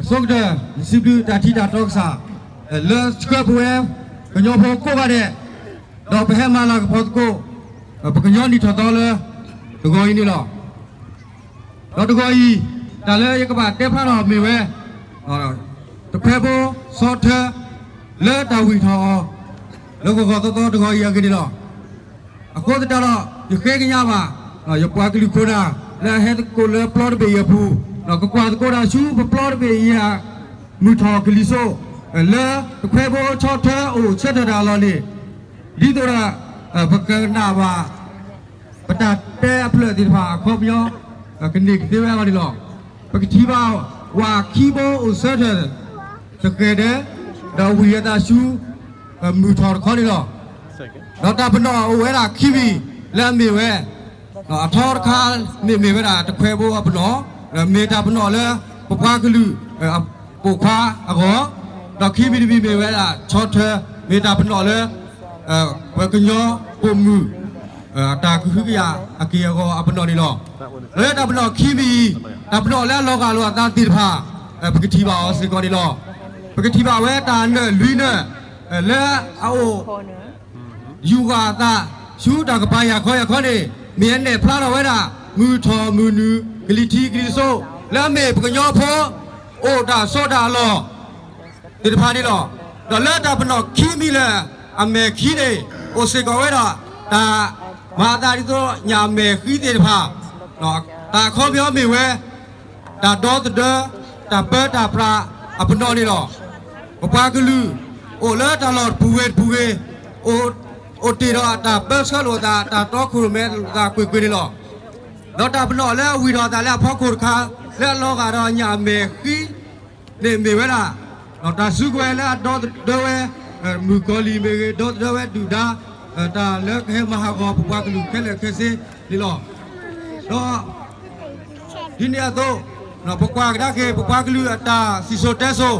ဆိကတၢၢ် ယစံးဘျုးတၢ်ထံတၢ်တီကစၢ် လၢဆှၢပဝဲ ကညီဖိကိးဂၤဒဲး, ဒီးပဟဲမၤလၤကပီၤသကိး ပကညီနံၣ်ထီၣ်သီလၢ တဂီၤအံၤန့ၣ်လီၤ. ဒီးတဂီၤအံၤ တၢ်လၢယကဘၣ်တဲဖျါထီၣ်မ့ၢ်ဝဲ တခွဲဘိဆီထၢ လၢတၢ်ဝံၢ်ထီၣ်အီၤ လၢဂီၤဂီၤသီသီတဂီၤအံၤအဂ့ၢ်န့ၣ်လီၤ. အဃိသတးဒီး ယဃ့ကညးဘၣ် ယပှၤကလုာ်ခိၣ်နၢ် လၢအဟဲသကိးလၢပျီတဘ့ၣ်အံၤအပူၤ, ဒီးကကွၢ်သကိးတၢ်ဆူပပျီတဘ့ၣ်အံၤအမုၢ်ထီၣ်ကလံၤစိး လၢတခွဲဘိဆီထၢအိၣ်ဆၢထၢၣ်တၢ်အလီၢ်န့ၣ်, ဒ်သိးဒီး ပကနၣ်ဘၣ် ပတၢ်တဲအဖျၢၣ်သ့ၣ်တဖၣ်အခီပညီ ကန့ၢ်ကသ့ဝဲအဂီၢ်န့ၣ်လီၤ. ပကထံၣ်ဘၣ်ဝၤခံဘိအိၣ်ဆၢထၢၣ် တဃဲၤဒၢး ဒီးဝံၢ်အသးဆူ မုၢ်ထီၣ်တခီန့ၣ်လီၤ. ဒီးတၢ်ပနီၣ်အိၣ်ဝဲဒၣ်ခံမံၤလၢအမ့ၢ်ဝဲ အထီတခါမ့ၢ်မ့ၢ်ဝဲဒၣ်တခွဲဘိအပနီၣ်, မ့ၢ်တၢ်ပနီၣ်လၢ ပပှၤကလုာ် ပိာ်ခွါအဂီၢ်, ဒီးခံမံၤတမံၤမ့ၢ်ဝဲဒၣ်ဆီထၢ မ့ၢ်တၢ်ပနီၣ်လၢ ပကညီပိာ်မုၣ် တၢ်ကဟုကယာ်အက့ၢ်အဂီၤအပနီၣ်န့ၣ်လီၤ. လၢတၢ်ပနီၣ်ခံမံၤအံၤ တၢ်ပနီၣ်လၢအလီၤဂာ်လိာ်အသးသ့ၣ်တဖၣ် ပကထံၣ်ဘၣ်အီၤစ့ၢ်ကီးန့ၣ်လီၤ. ပကထံၣ်ဘၣ်ဝဲတၢ်နၢၣ်လွံၢ်နၢၣ် လၢအအိၣ် ယူာ်ဃာ်အသး ဆူတၢ်ကပၤယၢ်ခီယၢ်ခီန့ၣ် မ့ၢ်အနဲၣ်ဖျါထီၣ်ဝဲဒၣ် မုၢ်ထီၣ်မုၢ်နုာ် ကလံၤထံးကလံၤစိး လၢအမ့ၢ်ပကညီဖိ အိၣ်တၢ်ဆိးတၢ်အလီၢ် သ့ၣ်တဖၣ်န့ၣ်လီၤ. ဒီးလၢတၢ်ပနီၣ်ခံမံၤလၢအမဲာ်ခံန့ၣ် အိၣ်စ့ၢ်ကီးဝဲဒၣ် တၢ်မၤအသးဒ်သိးညၣ်အမဲာ်ဃံသ့ၣ်တဖၣ်, တၢ်အခီပညီမ့ၢ်ဝဲ တၢ်ဒီသဒၢ တၢ်ပၢတၢ်ပြးအပနီၣ်န့ၣ်လီၤ. ပပှၤကလုာ် အိၣ်လၢတၢ်လီၢ်တပူၤဝ့ၤတပူၤဝ့ၤ အိၣ်တ့ၢ်ဒီးတၢ်ပၢဆှၢလိာ်အသး တၢ်တီခိၣ်ရိၣ်မဲလိာ်အသးကွ့ၢ်ကွ့ၢ်န့ၣ်လီၤ. ဒီးတၢ်ပနီၣ်လၢအဝံၢ်ထီၣ်အသးလၢအဖီခိၣ်တခါ လၢအလီၤဂာ်ဒီးညၣ်အမဲာ်ဃံန့ၣ်မ့ၢ်ဝဲဒၣ် တၢ်စုကဝဲၤလၢအဒီသဒၢဝဲ မုၣ်ကီၤလံၢ်မ့ၢ်ဂ့ၤ ဒီသဒၢဝဲဒုၣ်ဒါ တၢ်လၢကဟဲမၤဟးဂီၤပပှၤကလုာ်ခဲလၢာ်ခဲဆ့န့ၣ်လီၤ. ဒီး ဒ်န့ၣ်အသိး ပကွၢ်ကဒါက့ၤ ပပှၤကလုာ်အတၢ်စံၣ်စိၤတဲစိၤ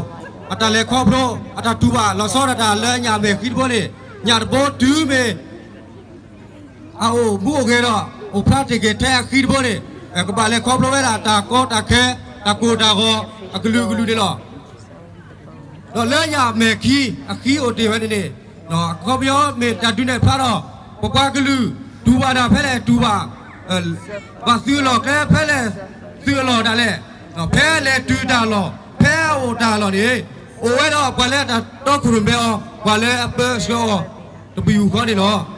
အတၢ်လဲၤခီဖျိ အတၢ်တူၢ်ဘၣ်လီၤဆီဒၣ်တၢ်လၢညၣ်အမဲာ်ဃံတဘိန့ၣ် ညၣ်တဘိတုၤမ့ၢ် အအိၣ်မူအိၣ်ဂဲၤဒီး အိၣ်ဖျါတ့ၢ်က့ၤထဲအဃံတဘိန့ၣ် ကဘၣ်လဲၤခီဖျိဝဲဒၣ်တၢ်ကီတၢ်ခဲ တၢ်ကိၢ်တၢ်ဂီၤအကလုာ်ကလုာ်န့ၣ်လီၤ. ဒီးလၢညၣ်အမဲာ်ခံ အဃံအိၣ်တ့ၢ်ဝဲန့ၣ်န့ၣ် အခီပညီမ့ၢ်တၢ်ဒုးနဲၣ်ဖျါထီၣ် ပပှၤကလုာ် တူၢ်ဘၣ်တၢ်ဖဲလဲၣ်တူၢ်ဘၣ် ဘၣ်သုးအလီၢ်ကျဲဖဲလဲၣ်သုးအလီၢ်ဒၣ်လဲာ် ဖဲလဲၣ်တုၤတၢ်လီၢ် ဖဲအအိၣ်တၢ်လီၢ်န့ၣ် အိၣ်ဝဲဒီးပှၤလၢအတၢ်တီခိၣ်ရိၣ်မဲအီၤ ပှၤလၢအပၢဆှၢအီၤ တပယူာ်ဃီန့ၣ်လီၤ.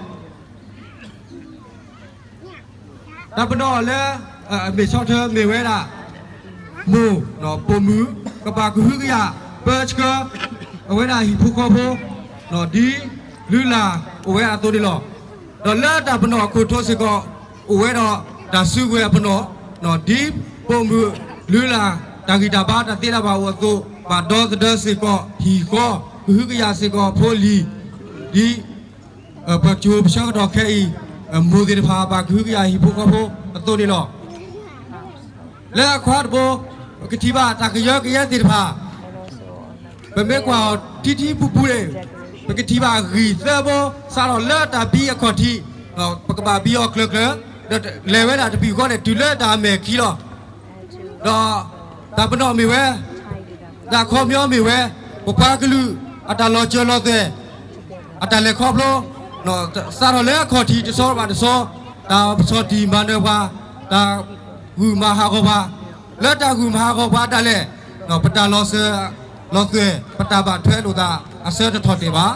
တၢ်ပနီၣ်လၢ အမ့ၢ်ဆီထၢမ့ၢ်ဝဲဒၣ် မိၢ် ပိာ်မုၣ် ကဘၣ်ကဟုကယာ် ပၢဆှၢ အဝဲဒၣ်ဟံၣ်ဖိဃီဖိ ဒ်လုၢ်လၢ်အိၣ်ဝဲအသိးန့ၣ်လီၤ. ဒီးလၢတၢ်ပနီၣ်အခိၣ်ထိးစ့ၢ်ကီး အိၣ်ဝဲဒီးတၢ်စုကဝဲၤအပနီၣ် ဒ်ပိာ်မုၣ်လုၢ်လၢ်တၢ်ဂံၢ်တၢ်ဘါတၢ်သ့တၢ်ဘၣ်အိၣ်အသိး ဘၣ်ဒီသဒၢစ့ၢ်ကီးဟံၣ်ဃီ ကဟုကယာ်စ့ၢ်ကီးဖိလံၤ ဒ် ပှၤကၠိပဆၢကတီၢ်ခဲအံၤ မိၢ်သ့ၣ်တဖၣ်ဘၣ်ကဟုကယာ်ဟံၣ်ဖိဃီဖိအသိးန့ၣ်လီၤ. လၢအခွါတဘိ ပကထံၣ်ဘၣ်တၢ်ကယၢကယဲသ့ၣ်တဖၣ် ပမ့ၢ်ကွၢ်အီၤထံထံပူၤပူၤန့ၣ် ပကထံၣ်ဘၣ်ဂံၢ်သၢဘိ စးထီၣ်လၢတၢ်ဘံအခီၣ်ထံး ပကဘၣ်ဘံအီၤချၢချၢ ဒီးလဲၤဝဲဒၣ်တဘ့ၣ်ဃီန့ၣ် တုၤလၢတၢ်အမဲာ်ခံလီၤ. ဒီးတၢ်ပနီၣ်မ့ၢ်ဝဲ တၢ်ခီပညီမ့ၢ်ဝဲ ပပှၤကလုာ်အတၢ်လီၤစၢၤလီၤသွဲၣ် အတၢ်လဲၤခီဖျိ စးထီၣ်လၢအခီၣ်ထံးတဆီဘၣ်တဆီ တၢ်ပဆီၣ်တံၢ်မၤနၢၤပှၤ တၢ်ဂုာ်မၤဟးဂီၤပှၤ လၢတၢ်ဂုာ်မၤဟးဂီၤပှၤဒၣ်လဲာ် ပတၢ်လီၤစၢၤလီၤသွဲၣ် ပတၢ်ဘၣ်ထွဲလိာ်သးအဆၢတထီၣ်တဲာ်ဘၣ်.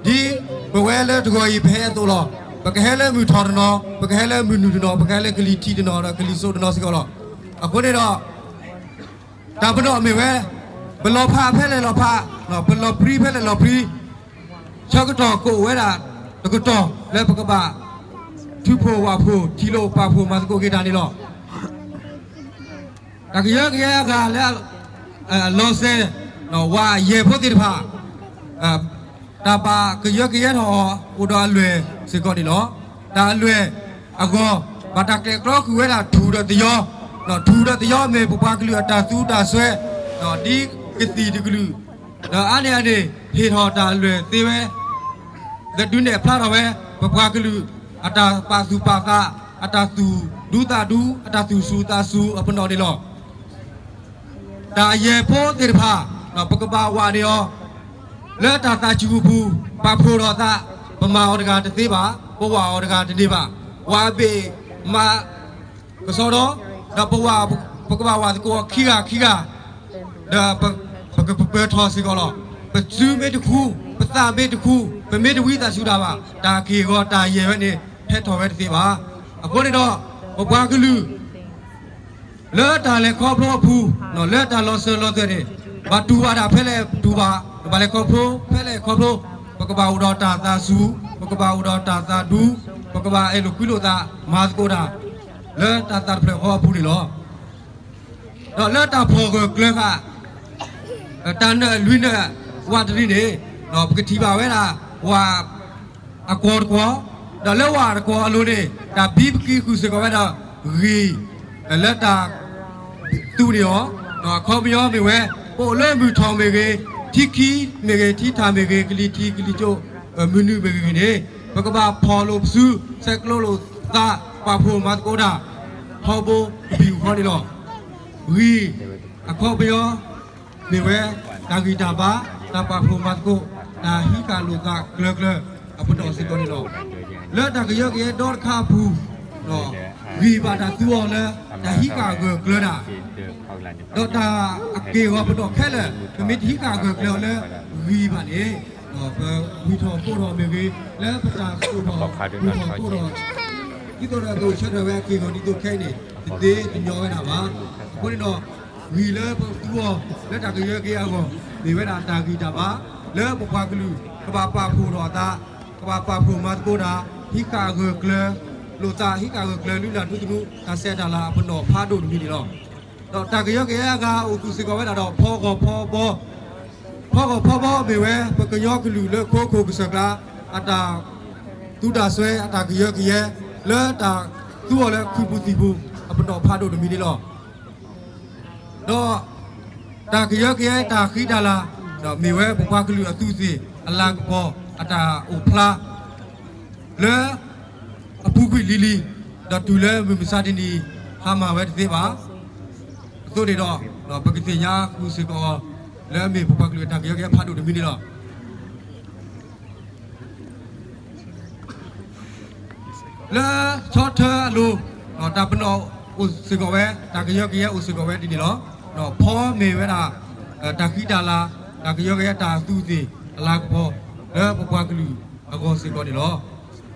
ဒ်ပဝဲလၢတဂီၤအံၤပဟဲအသိးလီၤ. ပကဟဲလၢမုၢ်ထီၣ်တနီၤ, ပကဟဲလၢမုၢ်နုာ်တနီၤ, ပကဟဲလၢကလံၤထံးတနီၤဒီးကလံၤစိးတနီၤစ့ၢ်ကီးလီၤ. အဃိန့ၣ်ဒီး တၢ်ပနီၣ်မ့ၢ်ဝဲ ပလီၤဖးဖဲလဲၣ်လီၤဖး, ပလီၤပြံဖဲလဲၣ်လီၤပြံ, ဆၢကတီၢ်ကအိၣ်ဝဲဒၣ်တကတီၢ်လၢပကဘၣ် ထုးဖှိၣ်ဝၣ်ဖှိၣ် ထံၣ်လိာ်ပာ်ဖှိၣ်မၤသကိးက့ၤတၢ်န့ၣ်လီၤ. တၢ်ကယၢကယဲအဂၤလၢ လီၤစဲၤ ဝၤယဲၢ်ဖိသ့ၣ်တဖၣ် တၢ်ဘၣ်ကယၢကယဲထီၣ်အီၤ အိၣ်ဒီးအလွဲၢ်စ့ၢ်ကီးန့ၣ်လီၤ. တၢ်အလွဲၢ်အဂီၢ် ဘၣ်တၢ်ကျဲးကျီဃုာ်ဝဲဒၣ်ထူၣ်ဒီးသယီ, ထူၣ်ဒီးသယီမ့ၢ်ပပှၤကလုာ်အတၢ်သူတၢ်စွဲ ဒ်ကသံၣ်တကလုာ် ဒီးအါန့ၢ်အန့ၣ် ဟ့ၣ်ထီၣ်တၢ်အလွဲၢ်သ့ဝဲ ဒီးဒုးနဲၣ်ဖျါထီၣ်ဝဲ ပပှၤကလုာ်အတၢ်ပာ်သူၣ်ပာ်သး အတၢ်သူၣ်ဒူသးဒူ အတၢ်သူၣ်စူၤသးစူၤအပနီၣ်န့ၣ်လီၤ. တၢ်ယဲၢ်ဖိသ့ၣ်တဖၣ် ပကဘၣ်ဝးန့ၢ်အီၤ လၢတၢ်သးစူၤအပူၤ ပာ်ဖှိၣ်ထီၣ်သး, ပမၤအီၤတဂၤတသ့ဘၣ်, ပဝးအီၤတဂၤတန့ၢ်ဘၣ်. ဝးဘ့ၣ်မးကစီဒီ, ဒီးပဝး, ပကဘၣ်ဝးသကိးအီၤခံဂၤခံဂၤ, ဒီးပကပၢၤထီၣ်စ့ၢ်ကီးလီၤ. ပစုမ့ၢ်တခူ, ပသးမ့ၢ်တခူ, ပမ့ၢ်တဝံသးစူၤတၢ်ဘၣ်, တၢ်က့ၢ်ဂီၤတၢ်ယဲၢ်ဝဲန့ၣ် ဟဲထီၣ်ဝဲတသ့ဘၣ်. အဃိန့ၣ်ဒီး ပပှၤကလုာ် လၢတၢ်လဲၤခီဖျိအပူၤ, လၢတၢ်လီၤစၢၤလီၤသွဲၣ်န့ၣ်, ဘၣ်တူၢ်ဘၣ်တၢ်ဖဲလဲၣ်တူၢ်ဘၣ်, ဘၣ်လဲၤခီဖျိဖဲလဲၣ်ခီဖျိ, ပကဘၣ်အိၣ်ဒီးတၢ်သးစူၤ, ပကဘၣ်အိၣ်ဒီးတၢ်သးဒူ, ပကဘၣ်အဲၣ်လိာ်ကွံလိာ်သးမၤသကိးတၢ် လၢတၢ်သးတဖျၢၣ်ဃီအပူၤန့ၣ်လီၤ. ဒီးလၢတၢ်ဖီၣ်ဂၢၢ်ကျၢၤဃာ် တၢ်နၢၣ်လွံၢ်နၢၣ်ဝးတရံးန့ၣ်, ပကထံၣ်ဘၣ်ဝဲဒၣ် ဝးအကွီၤတကွီၤ, ဒီးလၢဝးတကွီၤအလိၤန့ၣ် တၢ်ဘံပက့ၤဃုာ်စ့ၢ်ကီးဝဲဒၣ်ဂ့ၢ် လၢတၢ်သူန့ၢ်အီၤ, ဒီးအခီပညီမ့ၢ်ဝဲ ပအိၣ်လၢမုၢ်ထီၣ်မ့ၢ်ဂ့ၤ, ထံခံမ့ၢ်ဂ့ၤ, ထံထၣ်မ့ၢ်ဂ့ၤ, ကလံၤထံးကလံၤကၠိၣ် မုၢ်နုာ်မ့ၢ်ဂ့ၤန့ၣ်, ပကဘၣ်ဖီၣ်လိာ်ပစု, ဆဲးကျိးလိာ်သး, ပာ်ဖှိၣ်မၤသကိးတၢ် ထီဘိတဘ့ၣ်အူဃီန့ၣ်လီၤ. ဂ့ၢ်အခီပညီ မ့ၢ်ဝဲ တၢ်ဂံၢ်တၢ်ဘါ, တၢ်ပာ်ဖှိၣ်မၤသကိး, တၢ်ဟံးဃာ်လိာ်သးကျၢၤကျၢၤ အပနီၣ်စ့ၢ်ကီးန့ၣ်လီၤ. လၢတၢ်ကယၢကယဲဒီတခါအပူၤ, ဂံၢ်ဘၣ်တၢ်သူအီၤလၢ တၢ်ဟံးဃာ်ဂၢၢ်ကျၢၤတၢ်, ဒီးတၢ်အက့ၢ်အဂီၤပနီၣ်ခဲလၢာ် ပမ့ၢ်တဟံးဃာ်ဂၢၢ်ကျၢၤအီၤလၢဂံၢ်ဘၣ်န့ၣ်, ပဝံထီၣ်ကိၢ်ထီၣ်မ့ၢ်ဂ့ၤ, လၢပတၢ်ကိၢ်ထီၣ်ဝံထီၣ်ကိၢ်ထီၣ် ဒ်သိးဒီးကအိၣ်ဆၢထၢၣ်ဝဲအက့ၢ်အဂီၤဒ်သိးခဲအံၤန့ၣ် တသ့တညီဝဲဒၣ်ဘၣ်. အဃိန့ၣ်ဒီး ဂံၢ်လၢပသူအီၤလၢတၢ်ကယၢကယဲအဂီၢ် မ့ၢ်ဝဲဒၣ်တၢ်ဂံၢ်တၢ်ဘါ လၢပပှၤကလုာ် ကဘၣ်ပာ်ဖှိၣ်ထီၣ်အသး, ကဘၣ်ပာ်ဖှိၣ်မၤသကိးတၢ်, ဟံးဃာ်ဂၢၢ်ကျၢၤလိာ်သး, ဟံးဃာ်ဂၢၢ်ကျၢၤလုၢ်လၢ်ဒူသနူ တၢ်ဆဲးတၢ်လၤအပနီၣ်ဖးဒိၣ်တမံၤန့ၣ်လီၤ. ဒီးတၢ်ကယၢကယဲအဂၤအိၣ်သူၣ်စ့ၢ်ကီးဝဲဒၣ်ဒီး ဖီဂီၤဖီဘီ, ဖီဂီၤဖီဘီမ့ၢ်ဝဲ ပကညီကလုာ်လၢခိခိၣ်ကစၢၢ်ကျါ အတၢ်သူတၢ်စွဲ အတၢ်ကယၢကယဲ လၢတၢ်သူအီၤလၢခုးပူၤသံၣ်ပူၤ အပနီၣ်ဖးဒိၣ်တမံၤန့ၣ်လီၤ. ဒီးတၢ်ကယၢကယဲတၢ်ဃံတၢ်လၤ ဒီးမ့ၢ်ဝဲပပှၤကလုာ်အသူးအသ့ၣ်အလၤကပီၤ အတၢ်အိၣ်ဖျါ လၢအပူၤကွံာ်လံၤလံၤ, ဒီးတုၤလၢမုၢ်မဆါတနံၤ ဟါမၢ်ဝဲတသ့ဘၣ်. အသိးန့ၣ်ဒီး ပကသ့ၣ်ညါဃုာ်စ့ၢ်ကီးအီၤ လၢအမ့ၢ်ပပှၤကလုာ်အတၢ်ကယၢကယဲဖးဒိၣ်တမံၤန့ၣ်လီၤ. လၢဆီထၢအလိၤ တၢ်ပနီၣ်အိၣ်စ့ၢ်ကီးဝဲ, တၢ်ကယၢကယဲအိၣ်စ့ၢ်ကီးဝဲဒ်န့ၣ်လီၤ. ဒီးဖီမ့ၢ်ဝဲဒၣ် တၢ်ဃံတၢ်လၤ, တၢ်ကယၢကယဲတၢ်သူးအသ့ၣ်အလၤကပီၤ လၢပပှၤကလုာ်အဂီၢ်စ့ၢ်ကီးန့ၣ်လီၤ.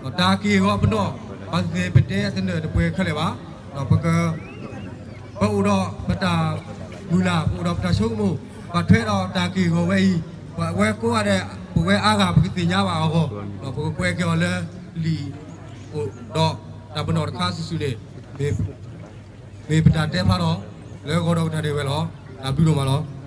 ဒီးတၢ်က့ၢ်ဂီၤပနီၣ် ဘၣ်သ့ၣ်သ့ၣ်ပတဲသနၢၣ်တပှဲၤခဲလၢာ်ဘၣ်. ဒီးပက ပအိၣ်ဒီးပတၢ်မုၢ်လၢ်, ပအိၣ်ဒီးပတၢ်ဆိကမိၣ်, ဘၣ်ထွဲဒီးတၢ်က့ၢ်ဂီၤဝဲအံၤ, ပဝဲကိးဂၤဒဲး ပဝဲအါဂၤပကသ့ၣ်ညါဘၣ်အဂီၢ်, ဒီးပကကွဲးက့ၤအီၤလၢလံာ်ဒီးတၢ်ပနီၣ်တခါစုာ်စုာ်န့ၣ် မ့ၢ်ပတၢ်တဲဖျါထီၣ် လၢဂီၤဒီးကတၢၢ်ဒၣ်ဝဲလီၤ. တၢ်ဘျုးဒိၣ်မးလီၤ.